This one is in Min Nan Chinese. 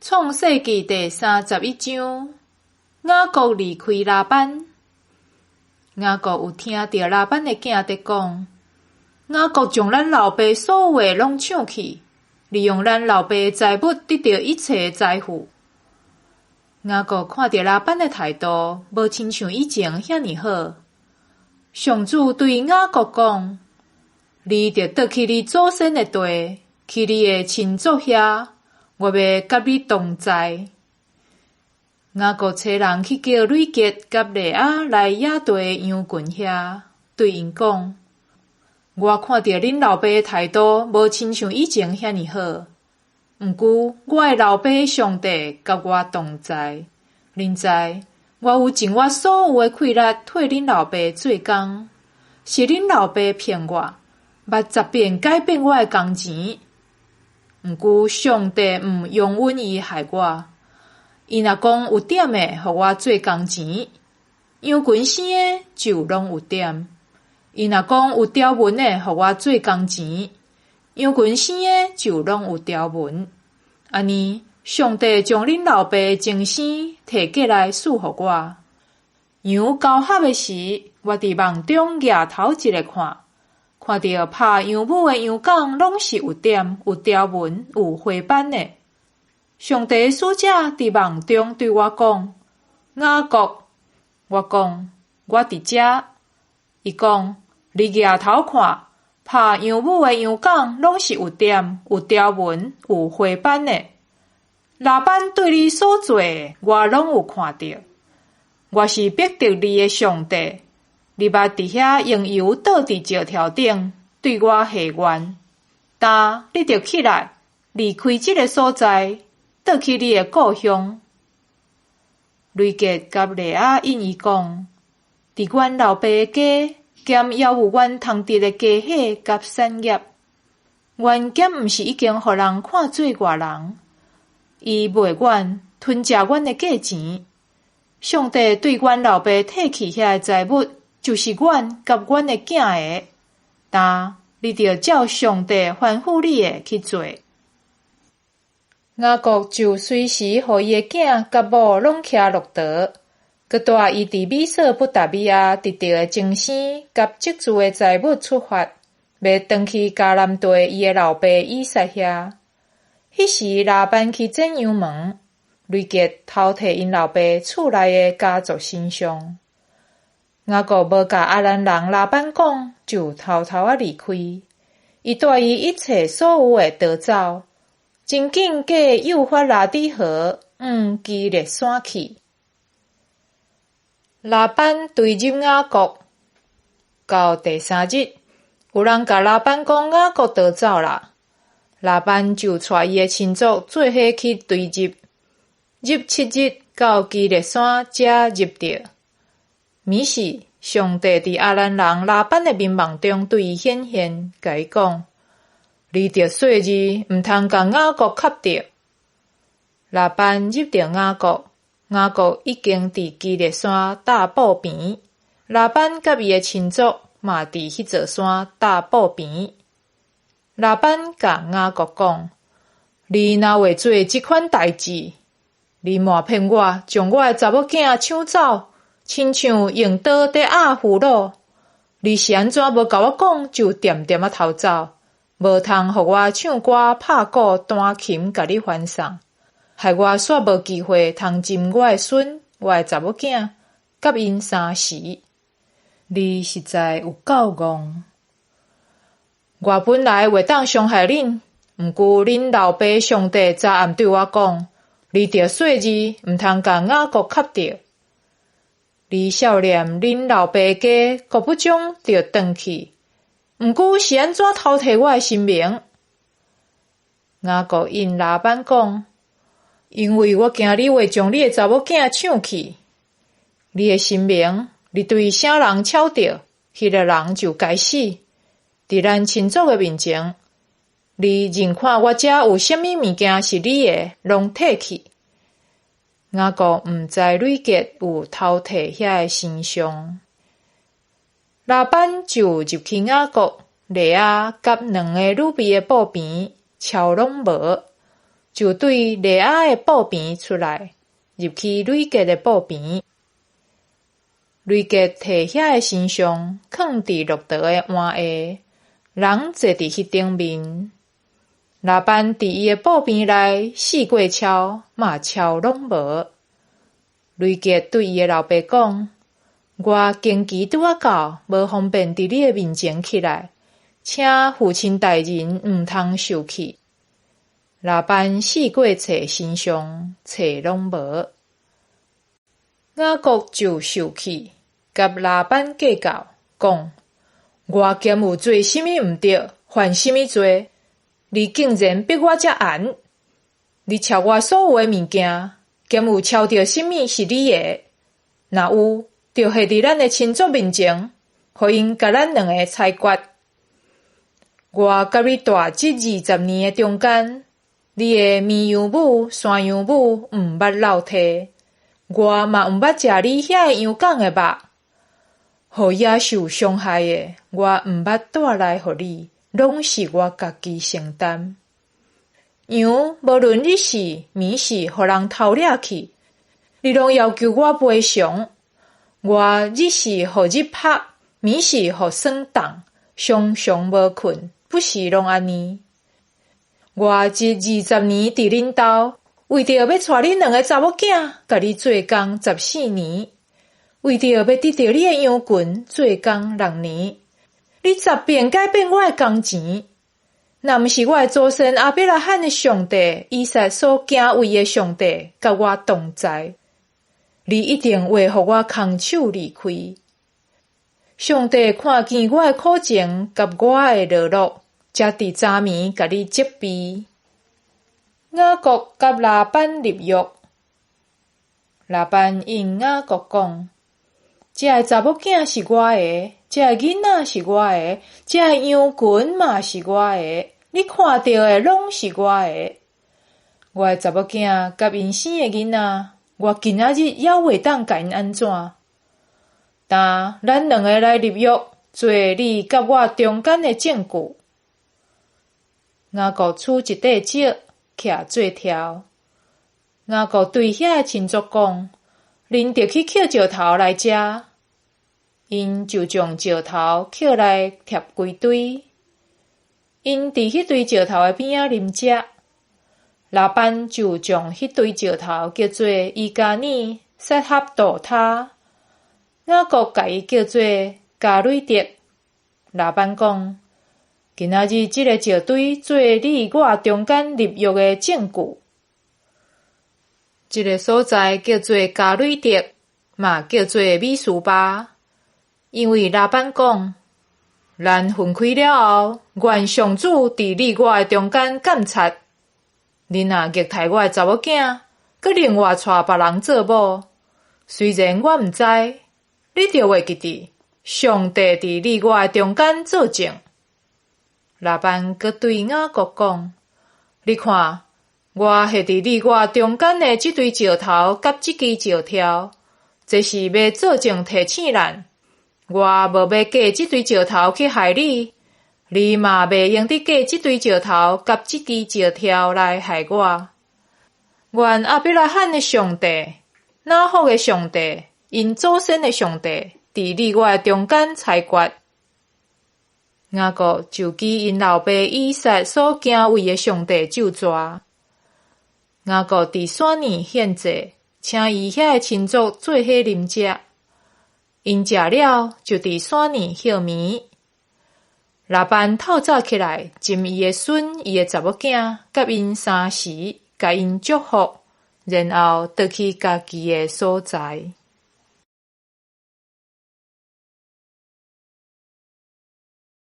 創世記第31章，雅各離開拉班。雅各有聽著拉班的囝佇講，雅各將咱老爸所有的攏搶去，利用咱老爸的財物得著一切的財富。雅各看著拉班的態度，無親像以前遐爾好。上主對雅各講：你著轉去你祖先的地，去你的親族遐，我欲佮你同在。雅各差人去叫呂結佮利亞來野地的羊群遐，對𪜶講：我看著恁老爸的態度，無親像以前遐爾好。毋過，我的老爸上帝佮我同在。恁知，我有盡我所有的氣力替恁老爸做工，是恁老爸騙我，捌10遍改變我的工錢。毋過，上帝毋容允伊害我。伊若講有點的，予我做工錢；羊群生的就攏有點。伊若講有條紋的，予我做工錢；羊群生的就攏有條紋。按呢，上帝將恁老爸的前生提過來賜予我。羊交合的時，我佇夢中舉頭一下看，看著拍羊母的羊犅攏是有點、有條紋、有花斑的。上帝的使者佇夢中對我講：雅各，我講，我佇遮。伊講：你舉頭看，拍羊母的羊犅攏是有點、有條紋、有花斑的。拉班對你所做的，我攏有看著。我是必得你的上帝，你捌佇遐用油倒佇石頭頂，對我下願。今你著起來，離開這个所在，轉去你的故鄉。呂結佮利亞應伊講：佇阮老爸的家，敢猶有阮通得的家伙佮產業？阮敢毋是已經予人看做外人？伊賣阮，吞食阮的價錢。上帝對阮老爸提去遐个財物，就是阮佮阮的囝的。今你著照上帝吩咐你的去做。雅各就隨時予伊的囝佮某攏騎駱駝，閣帶伊佇美索不達米亞得著的前生佮積聚的財物出發，欲轉去迦南地伊的老爸以撒遐。彼時拉班去剪羊毛，呂結偷提𪜶老爸厝內的家族神像。雅各無共亞蘭人拉班講，就偷偷仔離開。伊帶伊一切所有的逃走。真緊過幼發拉底河，往基列山去。拉班追入雅各，到第三日，有人共拉班講雅各逃走啦。拉班就帶伊的親族做伙去追入，入7日到基列山才入著。暝時，上帝佇亞蘭人拉班的眠夢中對伊顯現，共伊講：你著細膩，毋通共雅各磕著。拉班入著雅各，雅各已經佇基列山搭布棚。拉班佮伊的親族嘛佇彼座山搭布棚。拉班共雅各講：你哪會做這款代誌？你瞞騙我，將我的查某囝搶走，親像用刀佇壓俘虜。你是按怎無共我講，就恬恬仔逃走？無通予我唱歌、拍鼓、彈琴，共你歡送，害我煞無機會通斟我的孫、我的查某囝，佮𪜶相時。你實在有夠戇！我本來會當傷害恁，毋過恁老爸上帝昨暗對我講：你著細膩，毋通共雅各磕著。你數念恁老爸家，閣不將著轉去。毋過是按怎偷提我的神明？雅各應拉班講：因為我驚你會將你的查某囝搶去。你的神明，你對啥人巧著，彼个人就該死。佇咱親族的面前，你任看我遮有啥物物件是你的，攏提去。雅各毋知呂結有偷提遐个神像。拉班就入去雅各、利亞佮兩个女婢的布棚，撨攏無，就對利亞的布棚出來，入去呂結的布棚。呂結提遐个神像，囥佇駱駝的鞍下，人坐佇彼頂面。拉班佇伊的布棚內四過抄，嘛抄攏無。呂結對伊的老爸講：我經期拄仔到，無方便佇你的面前起來，請父親大人毋通受氣。拉班四過揣神像，揣攏無。雅各就受氣，佮拉班計較，講：我敢有做啥物毋對，犯啥物罪？你竟然逼我遮絚！你抄我所有的物件，敢有抄著啥物是你的？若有，就現佇咱的親族面前，予𪜶共咱兩个裁決。我佮你蹛這20年的中間，你的綿羊母、山羊母毋捌落蹄，我嘛毋捌食你遐个羊犅的肉。予野獸傷害的，我毋捌帶來予你，攏是我家己承擔。羊無論日時、暝時，予人偷掠去，你攏要求我賠償。我日時予日曝，暝時予霜凍，常常無睏，不時攏按呢。我這20年佇恁兜，為著欲娶恁兩个查某囝，共你做工14年；為著欲得著你的羊群，做工6年。你10遍改變我的工錢，若毋是我的祖先亞伯拉罕的上帝、以撒所敬畏的上帝，佮我同在，你一定會予我空手離開。上帝看見我的苦情佮我的勞碌，才佇昨暝共你責備。雅各佮拉班立約，拉班應雅各講：這个查某囝是我的，這个囡仔是我的，這个羊群嘛是我的，你看著的攏是我的。我的查某囝佮𪜶生的囡仔，我今仔日猶會當共𪜶按怎？今咱兩个來立約，做你佮我中間的證據。雅各取一塊石，徛做柱。雅各對遐个親族講：恁著去抾石頭來遮。𪜶就將石頭抾來疊規堆。𪜶佇彼堆石頭的邊仔啉食。拉班就將彼堆石頭叫做伊迦耳撒哈杜他。雅各共伊叫做迦累得。拉班講：今仔日這个石堆做你我中間立約的證據。這个所在叫做迦累得，嘛叫做米斯巴，因為拉班講：咱分開了後，願上主佇你我的中間監察。你若虐待我的查某囝，閣另外娶別人做某，雖然我毋知，你著會記得，上帝佇你我的中間作證。拉班閣對雅各講：你看，我現佇你我中間的這堆石頭佮這支石柱，這是欲做證提醒咱。我無欲過這堆石頭去害你，你嘛袂用得過這堆石頭佮這支石柱來害我。願亞伯拉罕的上帝、拿鶴的上帝、𪜶祖先的上帝，佇你我的中間裁決。雅各就記𪜶老爸以撒所敬畏的上帝咒詛。雅各佇山爾獻祭，請伊遐个親族做伙啉食。𪜶食了，就佇山爾歇暝。拉班透早起來，斟伊的孫、伊的查某囝，佮𪜶三時，共𪜶祝福，然後倒去家己的所在。